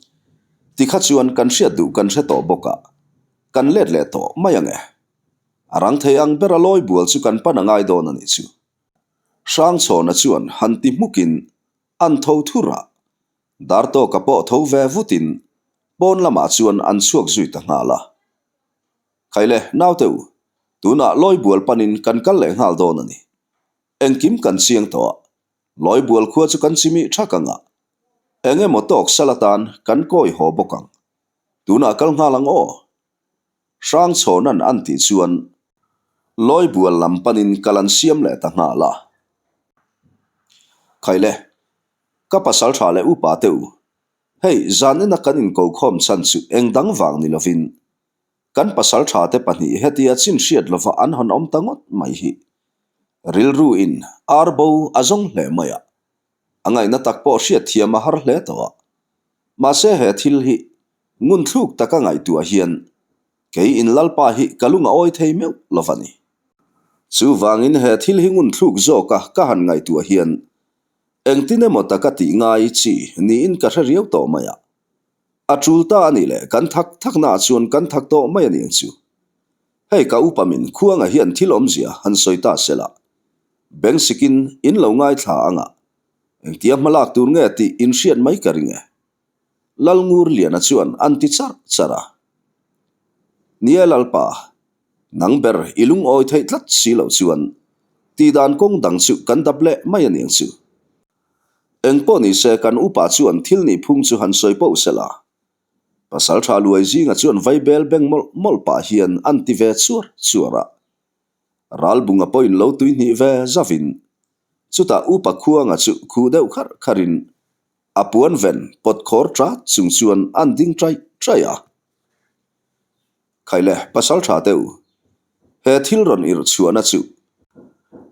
tikha chuan kan hriat duh kan hre tawh bawk a, kan let leh tawh mai ang e. A rang thei ang bera lawi bual chu kan pan a ngai dawn a nih chu. Hrangchhawna chuan han ti hmukin an tho thur a, Dartawka pawh tho ve vutin pawn lamah chuan an chhuak zui ta nghal a. Khaile, naute u, tunah lawi bual panin kan kal leh nghal dawn a ni. Engkim kan chiang tawh a, Lawibual khua chu kan chimih thak ang a, eng emaw tawk sal atan kan kawi haw bawk ang. Tunah kal nghal ang aw. Hrangchhawna'n an tih chuan Lawibual lam panin kal an siam leh ta nghal a. Khaile, ka pasal tha leh upa te u, hei zanina kan inkokhawm chhan chu eng dang vang ni lovin Kan pasal tha te pahnih hetia chin hriat lova an han awm ta ngawt mai hi rilru in ar bo a zawng hle mai a, a ngaihna tak pawh hriat thiam a har hle tawh a. Mahse he thil hi ngun thluk taka ngaihtuah hian kei in Lalpa hi ka lung a awi thei meuh lova ni. Chuvangin he thil hi ngun thluk zawka ka han ngaihtuah hian engtin emaw taka tih ngai chi niin ka hre riau tawh mai a. A tul ta a nih leh kan thak thaknaah chuan kan thak tawh mai a ni ang chu. Hei ka upa min khuanga hian thil awmzia han sawi ta se la. Beng sikin in lo ngaithla ang a, engtia hma lak tur nge tih in hriat mai ka ring e. Lalngur Liana chuan an ti charh charh a. Ni e Lalpa, nang ber i lungawi theih tlat si loh chuan tihdan kawng dang chu kan dap leh mai a ni ang chu. Engpawh ni se kan upa chuan thil nih phung chu han sawi poh se la. Pasal tha luai zinga chuan vaibel beng mawlh mawlh pah hian an ti ve chuar chuar a. Ralbunga pawhin lo tuihnih ve zavin chutah upa khuanga chu khuh deuh kharh kharhin a puan ven pawt khawr tat chung chuan an ding ṭaih ṭaih a. Khaile, pasal tha teh u. He thil rawn irh chhuahna chu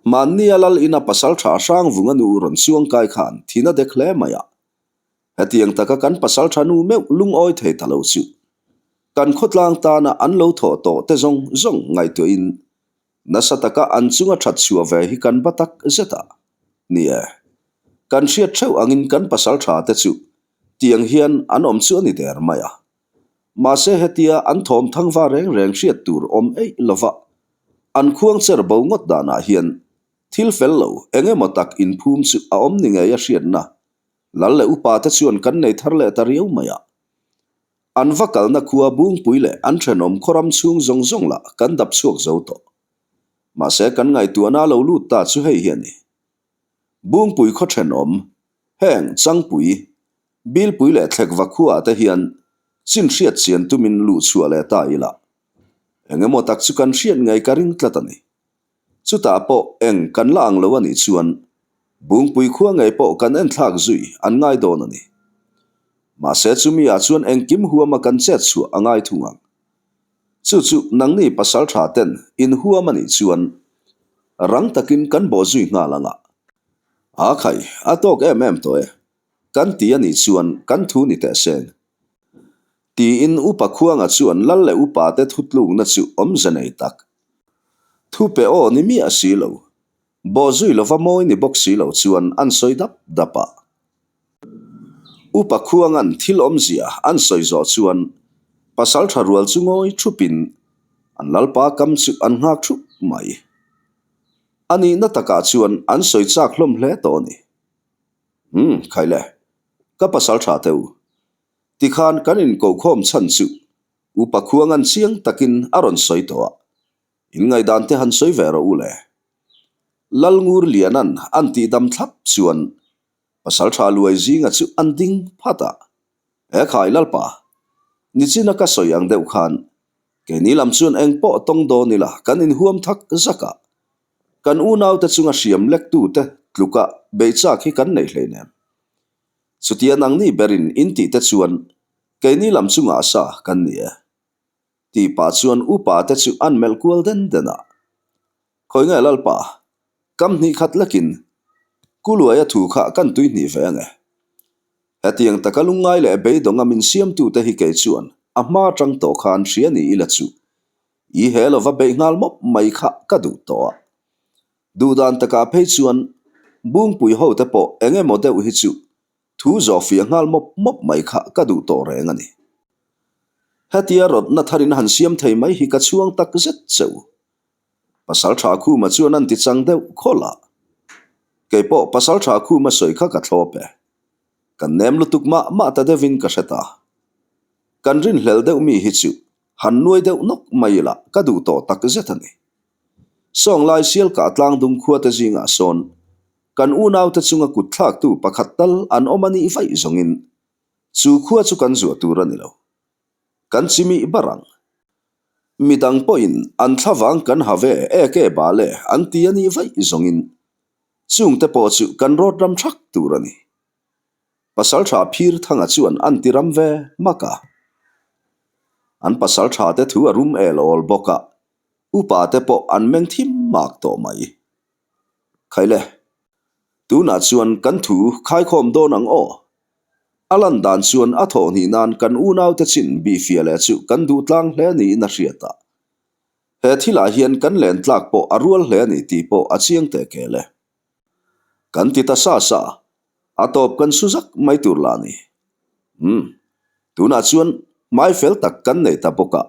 Hmannia lal ina pasal tha Hrangvunga nu rawn chuang kai khan thin a dek hle mai a. Hetiang taka kan pasal tha nu meuh lungawi thei ta lo chu kan khawtlang tana an lo thawh tawh te zawng zawng ngaihtuahin nasa taka an chunga that chhuah ve hi kan ba tak zet a. Ni e, kan hriat theuh angin kan pasal tha te chu tiang hian an awm chu a ni der mai a. Mahse hetia an thawm thangva reng reng hriat tur awm eih lova an khuang cher bo ngawt danah hian thil fel lo eng emaw tak inphum chu a awm ni ngei a hriatna lal leh upa te chuan kan nei thar leh ta riau mai a. An va kalna khua Bungpui leh an thenawm khawram chhung zawng zawng lah kan dap chhuak zo tawh. Mahse kan ngaihtuahna lo lut ta chu hei hi a ni. Bungpui khaw thenawm, heng Changpui, Bilpui leh Thlekva khuaah te hian chin hriat chian tumin luh chhuah leh ta ila. Eng emaw tak chu kan hriat ngei ka ring tlat a ni. Chutah pawh eng kan la ang lo a nih chuan Bungpui khua ngei pawh kan enthlak zui an ngai dawn a ni. Mahse chumi ah chuan engkim huama kan chet chhuah a ngai thung ang. Chu chu nangni pasal tha ten in huam a nih chuan rang takin kan bawh zui nghal ang a. A khai, a tawk em em tawh e. Kan ti a nih chuan kan thu ni teh sen. Tiin Upa Khuanga chuan lal leh upa te thutlukna chu awmze nei tak. Thu pe aw ni miah si lo. Bawh zui lova mawi ni bawk si lo chuan an sawi dap dap a. Upa Khuanga'n thil awmzia an sawi zawh chuan pasal tha rual chu ngawi thupin an lalpa kam chu an nghak thup mai. A nihna takah chuan an sawi chak hlawm hle tawh a ni. Umm, khai le. Ka pasal tha teh u. Tikhan kan inkohkhawm chhan chu Upa Khuanga'n chiang takin a rawn sawi tawh a. In ngaihdan te han sawi ve rawh u le. Lalngur Liana'n an tihdam thlap chuan Pasal tha luai zinga chu an ding phat a. He khai Lalpa, nichina ka sawi ang deuh khan keini lam chuan eng pawh tawng dawn ila kan inhuam thak zak a. Kan unaute chunga hriam lektute tluka beihchak hi kan nei hleinem. Chutia nangni berin in tihte chuan keini lam chungah sa kan ni e. Tih pah chuan upa te chu an melh kual den den a. Khawi nge Lalpa, kam hnih khat lekin Kuluaia thu kha kan tui hnih ve ange. Hetiang taka lungngai leh beidawnga min siamtute hi kei chuan a hma atang tawh khan hria ni ila chu i he lova beih nghal mawp mai kha ka duh tawh a. Duhdan takah phei chuan Bungpui hote pawh eng emaw deuh hi chu Thu zawhfiah nghal mawp mawp mai kha ka duh tawh reng a ni. Hetia rawtna tharin han siam thei mai hi ka chhuang tak zet che u. Pasaltha Khuma chuan an ti chang deuh khawlh a. Kei pawh Pasaltha Khuma sawi kha ka thlawp e. Kan nem lutuk mah mah ta deuhin ka hre ta. Kan rinhlel deuh mi hi chu han nuai deuh nawk mai ila ka duh tawh tak zet a ni. Sawnglai Sialkah tlangdung khuate zingah sawn Kan unaute chunga kut thlaktu pakhat tal an awm a nih vaih zawngin chu khua chu kan zuah tur a ni lo. Kan chimih bar ang. Midang pawhin an thlavang kan ha ve ek e bal e an ti a nih vaih zawngin chungte pawh chu kan rawt ram thak tur a ni. Pasaltha Phir Thanga chuan an ti ram ve hmak a. An pasaltha te thu a rum el awl bawk a, upa te pawh an meng thim mak tawh mai. Khaile, tunah chuan kan thu khaikhawm dawn ang aw. A lan dan chuan a thawh hnih nan kan unaute chin bihfiah leh chu kan duh tlang hle niin a hriat a. He thilah hian kan len tlak pawh a rual hle a ni tih pawh a chiang teh kel e. Kan ti ta sa sa, a tawp kan su zak mai tur lah a ni. Umm, tunah chuan hmai fel tak kan nei ta bawk a.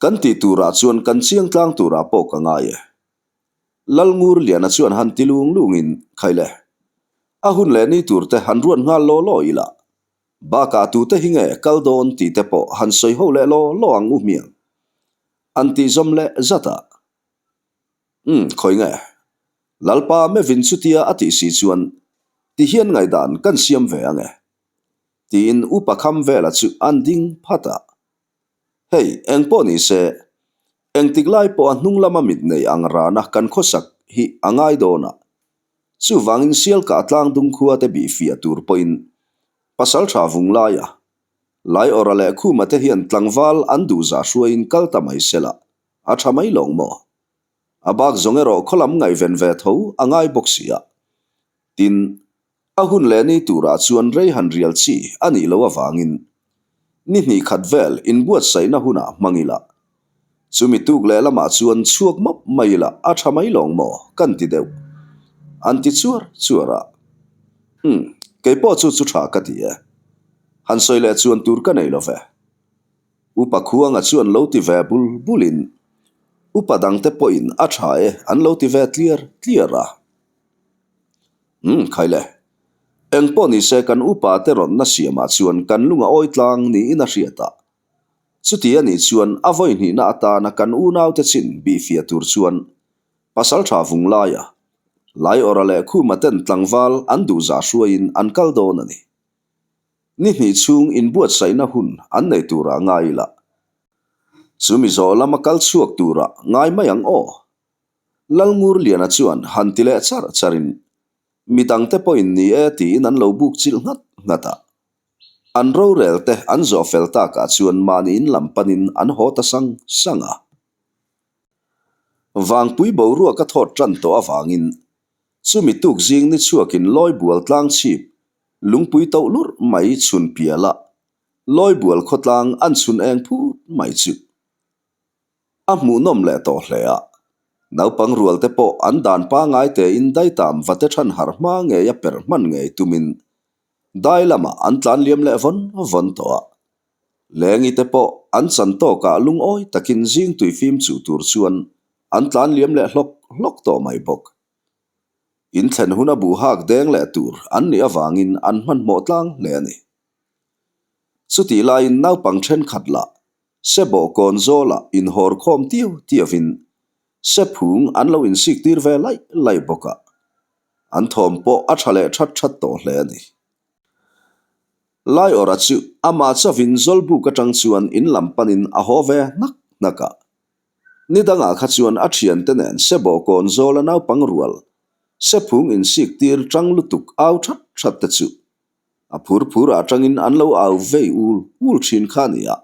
Kan tih turah chuan kan chiang tlang turah pawh ka ngai e. Lalngurliana chuan han ti lung lungin, Khaile, a hun leh ni tur te han ruat nghal law law ila, bakah tute hi nge kal dawn tih te pawh han sawi ho leh law law ang u hmiang, an tih zawm leh zat a. Umm, khawi nge? Lalpa mevin chutia a tih si chuan ti hian ngaihdan kan siam ve ang e, tiin upa kham vela chu an ding phat a. Hei, eng pawh ni se, engtik lai pawha hnung lama mit nei ang rana kan khawsak hi a ngai dawn a. Chuvangin Sialkah tlangdung khua te bih fiah tur pawhin Pasaltha vung laia Laiawrha leh Khuma te hian tlangval an duhzah hruaiin kal ta mai sela a tha mai lawng maw? A bak zawng erawh khawlam ngaihven ve tho a ngai bawk si a. Tin, A hun leh ni turah chuan rei han rial chi a nih loh avangin ni hnih khat vel inbuatsaihna hunah hmang ila, chumi tuk leh lamah chuan chhuak mawp mai ila a tha mai lawng maw kan ti deuh. An ti chuar chuar a. Umm, kei pawh chu chu tha ka ti e. Han sawi leh chuan tur ka nei lo ve. Upa Khuanga chuan lo ti ve bul bulin upa dangte pawhin a tha e an lo ti ve tliar tliar a. Umm, khaile. Eng pawh ni se kan upa te rawnna siamah chuan kan lung a awi tlang niin a hriat a. Chuti a nih chuan a vawi hnihna atana kan unaute chin bihfiah tur chuan Pasaltha vung laia Laiawrha leh Khuma ten tlangval an duhzah hruaiin an kal dawn a ni. Ni hnih chhung inbuatsaihna hun an nei turah ngai ila. Chumi zawh lama kal chhuak turah ngai mai ang aw. Lalngurliana chuan han ti leh char charin mi dangte pawhin ni e tiin an lo buk chilh nghat nghat a. An rorel te an zawh fel takah chuan mahni in lam panin an haw ta sang sang a. Vangpui boruak a thawt tan tawh avangin chumi tuk zing ni chhuakin Lawibual tlang chhip lungpui toh lurh mai chhun piala Lawibual khawtlang an chhun eng phut mai chu A hmuhnawm leh tawh hle a, naupang rual te pawh an dan pangai tein daitam va te than harh hma ngei a perh hman ngei tumin dai lamah an tlan liam leh vawn vawn tawh a. Lengi te pawh an chan tawkah lungawi takin zing tui fim chuh tur chuan An tlan liam leh hlawk hlawk tawh mai bawk. In thlen huna buh hak deng leh tur an nih avangin an hmanhmawh tlang hle a ni. Chutih laiin naupang thenkhat lah sebawh kawn zawlah inhawr khawm tiu tiauin sephung an lo insik tir ve laih laih bawk a, an thawm pawh a tha leh that that tawh hle a ni. Laiawrha chu amah chauhin Zawlbuk atang chuan in lam panin a haw ve hnak hnak a. Ni dangah kha chuan a thiante nen sebawh kawn zawla naupang rual sephung insik tir tang lutuk au that that te chu a phur phur ah tangin an lo au vei ul ul thin kha a ni a.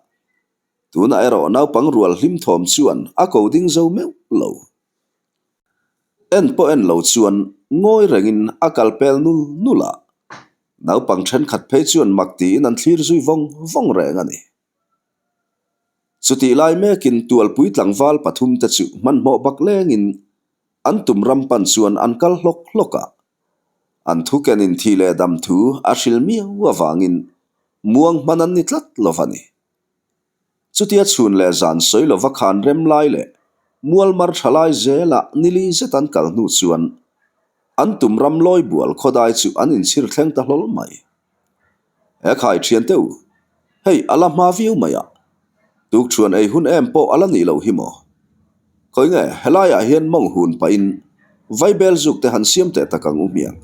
Tunah erawh naupang rual hlim thawm chuan a ko ding zo meuh lo. En pawh en lo chuan ngawi rengin a kal pel nul nul a, naupang thenkhat phei chuan mak tiin an thlir zui vawng vawng reng a ni. Chutih lai mekin tualpui tlangval pathumte chu hmanhmawh bak lengin an tum ram pan chuan an kal hlawk hlawk a. An thu kenin thi leh dam thu a hril miau avangin muang hman an ni tlat lo va ni. Chutia chhun leh zan sawi lova khan rem lai leh mual mar tha lai zelah nili zet an kal hnu chuan an tum ram lawi bual khawdai chu an inchhir thleng ta hlawl mai. He khai thian teuh, hei a la hma viau mai a, tukṭhuan ei hun em pawh a la nih loh hi maw? Khawi nge helaiah hian mawng hun pahin vaibel zuk te han siam teh tak ang u hmiang.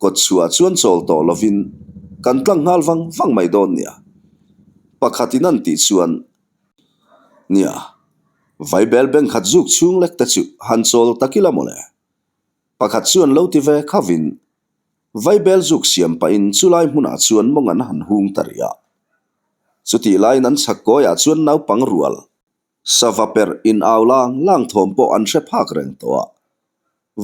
Kawt chhuah chuan chawl tawh lovin kan tlang nghal vang vang mai dawn nia. Pakhatin an tih chuan, Nia, vaibel beng khat zuk chhung lek te chu han chawl tak ila mawle. Pakhat chuan lo ti ve khavin vaibel zuk siam pahin chulai hmunah chuan mawng an han hung ta rih a. Chutih laiin an chhak kawiah chuan naupang rual, sava perh in au lang lang thawm pawh an hre phak reng tawh a.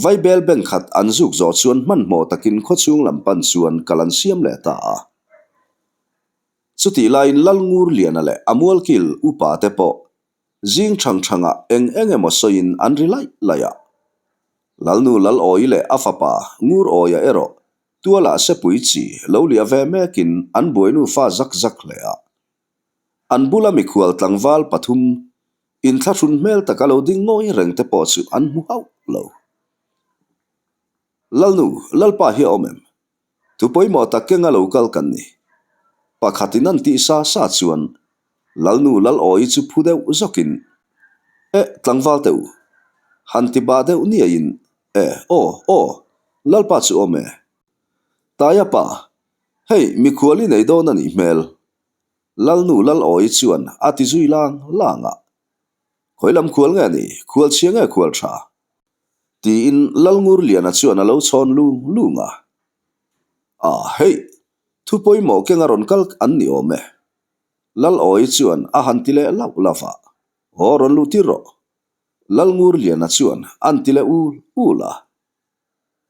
Vaibel beng khat an zuk zawh chuan hmanhmawh takin khawchhung lam pan chuan kal an siam leh ta a. Chutih laiin Lalngurliana leh a mualkil upa te pawh zing thang thangah eng eng emaw sawiin an ri laih laih a. Lalnu Lalawi leh a fapa Ngurawiah erawh tualah sepui chi lo liah ve mekin an buainu fa zak zak hle a. An bula mikhual tlangval pathum inthlahrun hmel taka lo ding ngawi reng te pawh chu an hmu hauh lo. Lalnu, Lalpa hi a awm em? Thu pawimawh tak kenga lo kal kan ni. Pakhatin an tih sa sa chuan Lalnu Lalawi chu phu deuh zawkin, Eh, tlangval teh u. Han ti bah deuh niaiin, Eh, aw, aw, Lalpa chu awm e. Taia pa, hei mikhual i nei dawn a nih hmel. Lalnu Lalawi chuan a ti zui lang lang a. Khawi lam khual nge ni? Khual chhia nge khual tha? Tiin Lalngurliana chuan a lo chhawn lung lung a. A, hei, thu pawimawh kenga rawn kal an ni awm e. Lalawi chuan a han ti leh lauh lauh a. Aw, rawn luh tir rawh. Lalngurliana chuan an ti leh ul ul a.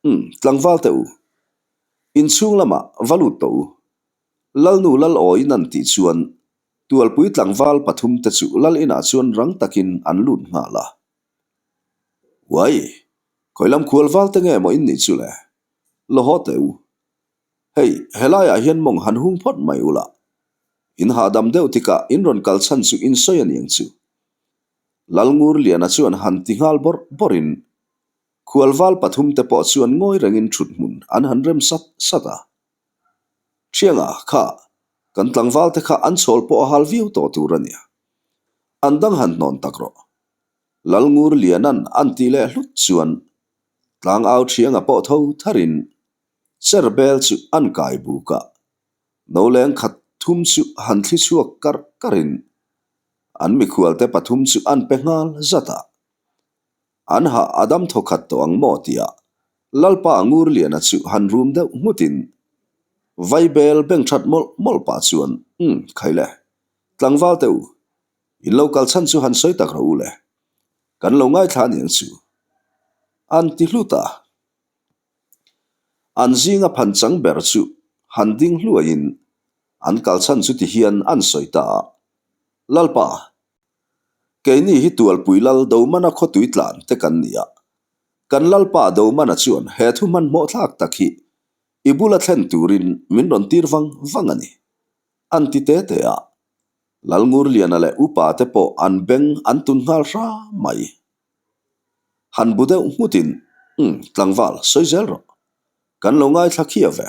Umm, tlangval teh u. Inchhung lamah va lut tawh u. Lalnu Lalawiin an tih chuan Tualpui tlangval pathum te chu lal inah chuan rang takin an lut nghal a. Uai, khawi lam khual val te nge maw in nih chu le? Law haw teh u. Hei, helaiah hian mawng han hung phawt mai ula. In hahdam deuh tikah in rawn kal chhan chu in sawi a niang chu. Lalngurliana chuan han ti nghal bawrh bawrhin khual val pathum te pawh chuan ngawi rengin thut hmun an han rem sat sat a. Thianga, kha, kan tlangval te kha an chhawl pawh a hal viau tawh tur a nia. An dang han hnawn tak rawh. Lalngur Lianan an tih leh hlut chuan tlangau Thianga pawh tho tharin cher bel chu an kai buk a, no leng khat thum chu han thli chhuak karh karhin an mikhual te pathum chu an pe nghal zat a. An hah a dam thaw khat tawh ang maw tia Lalpa Ngurliana chu han rum deuh nghutin Vaibel beng that mawlh mawlh pah chuan Umm khaile, tlangval teh u, in lo kal chhan chu han sawi tak rawh u le, kan lo ngaithla aniang chu an ti hlut a. An zinga phan chang ber chu han ding hluaiin an kal chhan chu ti hian an sawi ta a, Lalpa, Keini hi Tualpui Lal Domana khawtui tlan te kan ni a, kan Lalpa Domana chuan he thu hmanhmawh thlak tak hi i bula thlen turin min rawn tir vang vang a ni, an ti te te a. Lalngurliana leh upa te pawh an beng an tun nghal hra mai. Han bu deuh nghutin, Umm, tlangval, sawi zel rawh. Kan lo ngaithla khia ve.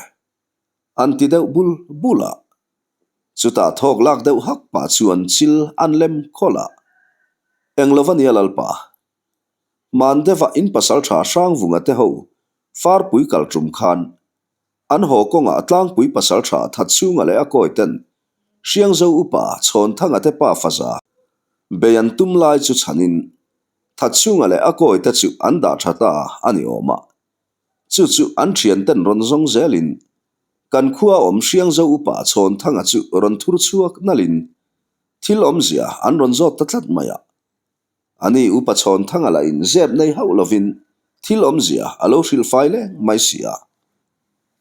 An ti deuh bul bul a. Chutah thawk lak deuh hak pah chuan chil an lem khawlh a. Eng lo va nia Lalpa. Hman deuha in pasal tha Hrangvunga te ho Farpui kal tum khan an haw kawngah tlangpui pasal tha Thatchhunga leh a kawi ten Hriangzo upa Chhawnthanga te pa faza bei an tum lai chu chhanin Thatchhunga leh a kawi te chu an dah tha ta a ni awm a. Chu chu an thian ten rawn zawng zelin kan khua awm Hriangzo upa Chhawnthanga chu rawn thur chhuak nalhin thil awmzia an rawn zawt ta tlat mai a. Ani upa Chhawnthanga lah in zep nei hauh lovin thil awmzia a lo hrilh fai leng mai si a.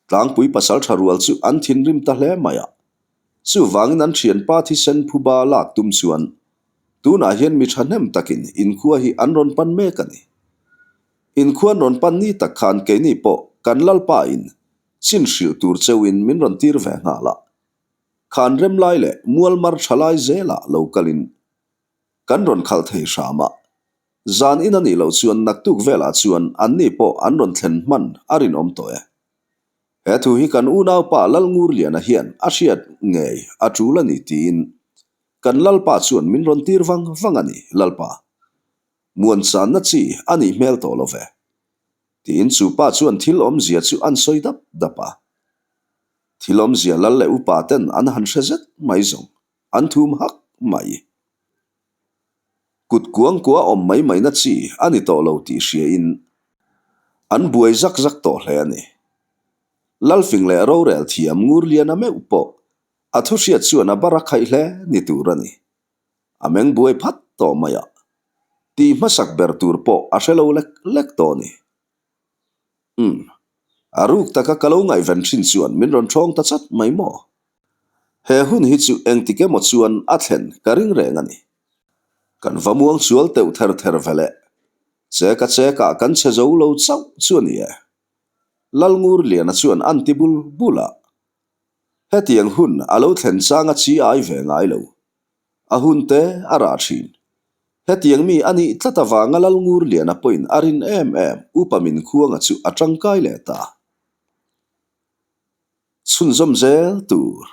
Tlangpui pasal tha rual chu an thinrim ta hle mai a. Chuvangin an thianpa thisen phuba lak tum chuan tunah hian mi thahnem takin inkhua hi an rawn pan mek a ni. Inkhuan rawn pan ni tak khan keini pawh kan Lalpa in chin hrilh tur cheuhin min rawn tir ve nghal a. Khan rem lai leh mual mar tha lai zelah lo kalin kan rawn khalh thei hram a. Zan in a nih loh chuan naktuk velah chuan anni pawh an rawn thlen hman a rinawm tawh e. He thu hi kan unaupa Lalngurliana hian a hriat ngei a tul a ni tiin kan Lalpa chuan min rawn tir vang vang a ni, Lalpa. Muansanna chi a nih hmel tawh lo ve. Tiin chu pa chuan thil awmzia chu an sawi dap dap a. Thil awmzia lal leh upa ten an han hre zet mai zawng, an thum hak mai. Kut kuang kua awm mai mai na chi a ni tawh lo tih hria in an buai zak zak tawh hle a ni. Lalfing leh rorel thiam Ngurliana meuh pawh a thu hriat chuan a bar a khaih hle ni tur a ni. A meng buai phat tawh mai a, tih hmasak ber tur pawh a hre lo lek lek tawh a ni. Umm, a ruk taka ka lo ngaihven thin chuan min rawn ṭhawng ta chat mai maw? He hun hi chu engtik emaw chuan a thlen ka ring reng a ni. Kan va muang sual teuh ther ther ve le. Cheka chekah kan chhe zo lo chauh chu a ni e. Lalngurliana chuan an ti bul bul a. Hetiang hun a lo thlen chang a chi ai ve ngai lo. A hun te a rah thin. Hetiang mi a nih tlat avanga Lalngurliana pawhin a rin em em Upa Minkhuanga chu a tangkai leh ta. Chhunzawm zel tur.